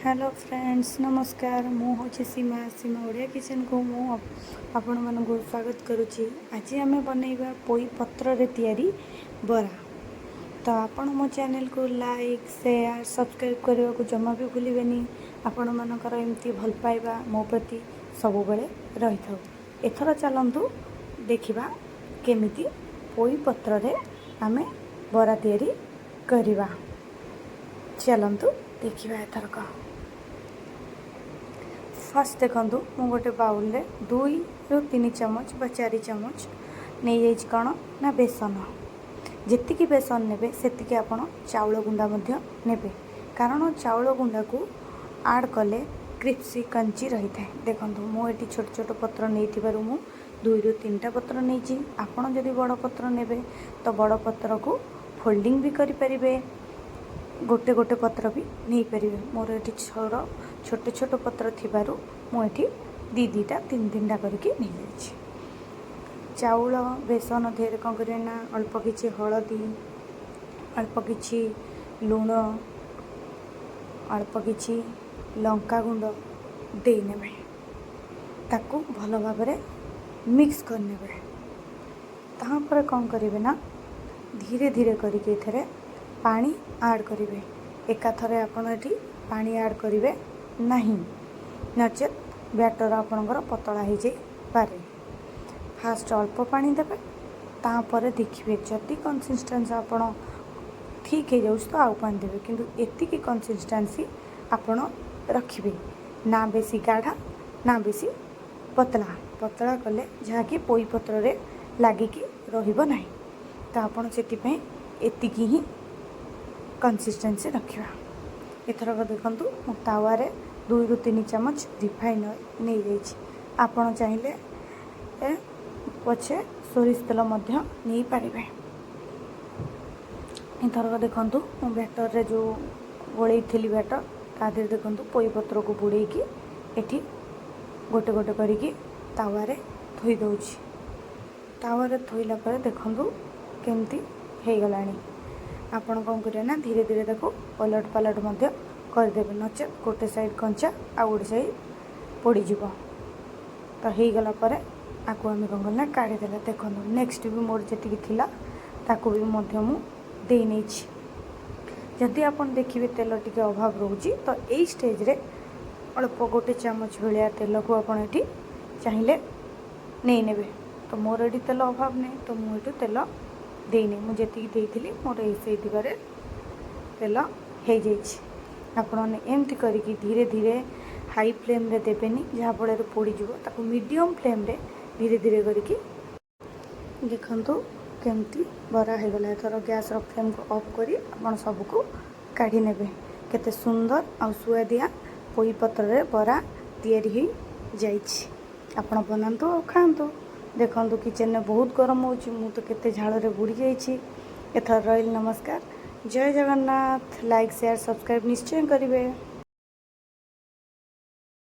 Hello friends, ନମସ୍କାର। ମୁଁ ହେଉଛି ସୀମା। ସୀମା ଓଡ଼ିଆ କିଚେନ୍କୁ ମୁଁ ଆପଣମାନଙ୍କୁ ସ୍ୱାଗତ କରୁଛି। ଆଜି ଆମେ ବନେଇବା ପୋଇ ପତ୍ରରେ ତିଆରି ବରା। ତ ଆପଣ ମୋ ଚ୍ୟାନେଲକୁ ଲାଇକ୍, ସେୟାର, ସବସ୍କ୍ରାଇବ୍ କରିବାକୁ ଜମା ବି ଭୁଲିବେନି। ଆପଣମାନଙ୍କର ଏମିତି ଭଲ ପାଇବା ମୋ ପ୍ରତି ସବୁବେଳେ ରହିଥାଉ। ଏଥର ଚାଲନ୍ତୁ ଦେଖିବା କେମିତି ପୋଇ ପତ୍ରରେ ଆମେ ବରା ତିଆରି କରିବା। ଚାଲନ୍ତୁ ଦେଖିବା ଏଥରକ। ଫାର୍ଷ୍ଟ ଦେଖନ୍ତୁ, ମୁଁ ଗୋଟେ ବାଉଲରେ 2ରୁ 3 ଚାମଚ ବା 4 ଚାମଚ ନେଇଯାଇଛି। କ'ଣ ନା ବେସନ। ଯେତିକି ବେସନ ନେବେ, ସେତିକି ଆପଣ ଚାଉଳ ଗୁଣ୍ଡା ମଧ୍ୟ ନେବେ, କାରଣ ଚାଉଳ ଗୁଣ୍ଡାକୁ ଆଡ଼୍ କଲେ କ୍ରିସ୍ପି, କ୍ରଞ୍ଚି ରହିଥାଏ। ଦେଖନ୍ତୁ, ମୁଁ ଏଠି ଛୋଟ ଛୋଟ ପତ୍ର ନେଇଥିବାରୁ ମୁଁ 2ରୁ 3ଟା ପତ୍ର ନେଇଛି। ଆପଣ ଯଦି ବଡ଼ ପତ୍ର ନେବେ, ତ ବଡ଼ ପତ୍ରକୁ ଫୋଲ୍ଡିଂ ବି କରିପାରିବେ, ଗୋଟେ ଗୋଟେ ପତ୍ର ବି ନେଇପାରିବେ। ମୋର ଏଠି ଛୋଟ ଛୋଟ ପତ୍ର ଥିବାରୁ ମୁଁ ଏଠି ଦୁଇ ଦୁଇଟା, ତିନି ତିନିଟା କରିକି ନେଇଯାଇଛି। ଚାଉଳ ବେସନ ଦେହରେ କ'ଣ କରିବେ ନା ଅଳ୍ପ କିଛି ହଳଦୀ, ଅଳ୍ପ କିଛି ଲୁଣ, ଅଳ୍ପ କିଛି ଲଙ୍କା ଗୁଣ୍ଡ ଦେଇନେବେ। ତାକୁ ଭଲ ଭାବରେ ମିକ୍ସ କରିନେବେ। ତାପରେ କ'ଣ କରିବେ ନା ଧୀରେ ଧୀରେ କରିକି ଏଥିରେ ପାଣି ଆଡ଼୍ କରିବେ। ଏକାଥରେ ଆପଣ ଏଠି ପାଣି ଆଡ଼୍ କରିବେ ନାହିଁ, ନଚେତ୍ ବ୍ୟାଟର୍ ଆପଣଙ୍କର ପତଳା ହେଇଯାଇପାରେ। ଫାଷ୍ଟ ଅଳ୍ପ ପାଣି ଦେବେ, ତାପରେ ଦେଖିବେ ଯଦି କନସିଷ୍ଟାନ୍ସି ଆପଣ ଠିକ୍ ହେଇଯାଉଛି, ତ ଆଉ ପାଣି ଦେବେ। କିନ୍ତୁ ଏତିକି କନସିଷ୍ଟାନ୍ସି ଆପଣ ରଖିବେ, ନା ବେଶୀ ଗାଢ଼ା ନା ବେଶୀ ପତଳା। ପତଳା କଲେ ଯାହାକି ପୋଇ ପତ୍ରରେ ଲାଗିକି ରହିବ ନାହିଁ। ତ ଆପଣ ସେଥିପାଇଁ ଏତିକି ହିଁ କନସିଷ୍ଟାନ୍ସି ରଖିବା। ଏଥରକ ଦେଖନ୍ତୁ, ମୁଁ ତାୱାରେ 2ରୁ 3 ଚାମଚ ରିଫାଇନ୍ ଅଏଲ୍ ନେଇଯାଇଛି। ଆପଣ ଚାହିଁଲେ ପଛେ ସୋରିଷ ତେଲ ମଧ୍ୟ ନେଇପାରିବେ। ଏଥରକ ଦେଖନ୍ତୁ, ମୁଁ ବ୍ୟାଟରରେ ଯେଉଁ ଗୋଳେଇଥିଲି ବ୍ୟାଟର, ତା ଦେହରେ ଦେଖନ୍ତୁ ପୋଇ ପତ୍ରକୁ ବୁଡ଼େଇକି ଏଠି ଗୋଟେ ଗୋଟେ କରିକି ତାୱାରେ ଥୋଇ ଦେଉଛି। ତାୱାରେ ଥୋଇଲା ପରେ ଦେଖନ୍ତୁ କେମିତି ହେଇଗଲାଣି। ଆପଣ କ'ଣ କରିବେ ନା ଧୀରେ ଧୀରେ ତାକୁ ଓଲଟ ପାଲଟ ମଧ୍ୟ କରିଦେବେ, ନଚେତ୍ ଗୋଟେ ସାଇଡ଼୍ କଞ୍ଚା ଆଉ ଗୋଟେ ସାଇଡ଼୍ ପୋଡ଼ିଯିବ। ତ ହେଇଗଲା ପରେ ଆକୁ ଆମେ କ'ଣ କଲେ ନା କାଢ଼ିଦେଲେ। ଦେଖନ୍ତୁ, ନେକ୍ସଟ ବି ମୋର ଯେତିକି ଥିଲା, ତାକୁ ବି ମଧ୍ୟ ମୁଁ ଦେଇ ନେଇଛି। ଯଦି ଆପଣ ଦେଖିବେ ତେଲ ଟିକେ ଅଭାବ ରହୁଛି, ତ ଏଇ ଷ୍ଟେଜ୍ରେ ଅଳ୍ପ ଗୋଟେ ଚାମଚ ଭଳିଆ ତେଲକୁ ଆପଣ ଏଠି ଚାହିଁଲେ ନେଇନେବେ। ତ ମୋର ଏଠି ତେଲ ଅଭାବ ନାହିଁ, ତ ମୁଁ ଏଠୁ ତେଲ ଦେଇନି। ମୁଁ ଯେତିକି ଦେଇଥିଲି, ମୋର ଏଇ ସେଇଥିକରେ ତେଲ ହେଇଯାଇଛି। ଆପଣମାନେ ଏମିତି କରିକି ଧୀରେ ଧୀରେ, ହାଇ ଫ୍ଲେମ୍ରେ ଦେବେନି, ଯାହାଫଳରେ ପୋଡ଼ିଯିବ। ତାକୁ ମିଡ଼ିୟମ୍ ଫ୍ଲେମ୍ରେ ଧୀରେ ଧୀରେ କରିକି ଦେଖନ୍ତୁ କେମିତି ବରା ହେଇଗଲା। ଏଥର ଗ୍ୟାସ୍ର ଫ୍ଲେମ୍କୁ ଅଫ୍ କରି ଆପଣ ସବୁକୁ କାଢ଼ି ନେବେ। କେତେ ସୁନ୍ଦର ଆଉ ସୁଆଦିଆ ପୋଇ ପତ୍ରରେ ବରା ତିଆରି ହେଇଯାଇଛି। ଆପଣ ବନାନ୍ତୁ ଆଉ ଖାଆନ୍ତୁ। ଦେଖନ୍ତୁ, କିଚେନ୍ରେ ବହୁତ ଗରମ ହେଉଛି, ମୁଁ ତ କେତେ ଝାଳରେ ବୁଡ଼ି ଯାଇଛି। ଏଥର ରହିଲି, ନମସ୍କାର, ଜୟ ଜଗନ୍ନାଥ। ଲାଇକ୍, ସେୟାର, ସବସ୍କ୍ରାଇବ୍ ନିଶ୍ଚୟ କରିବେ।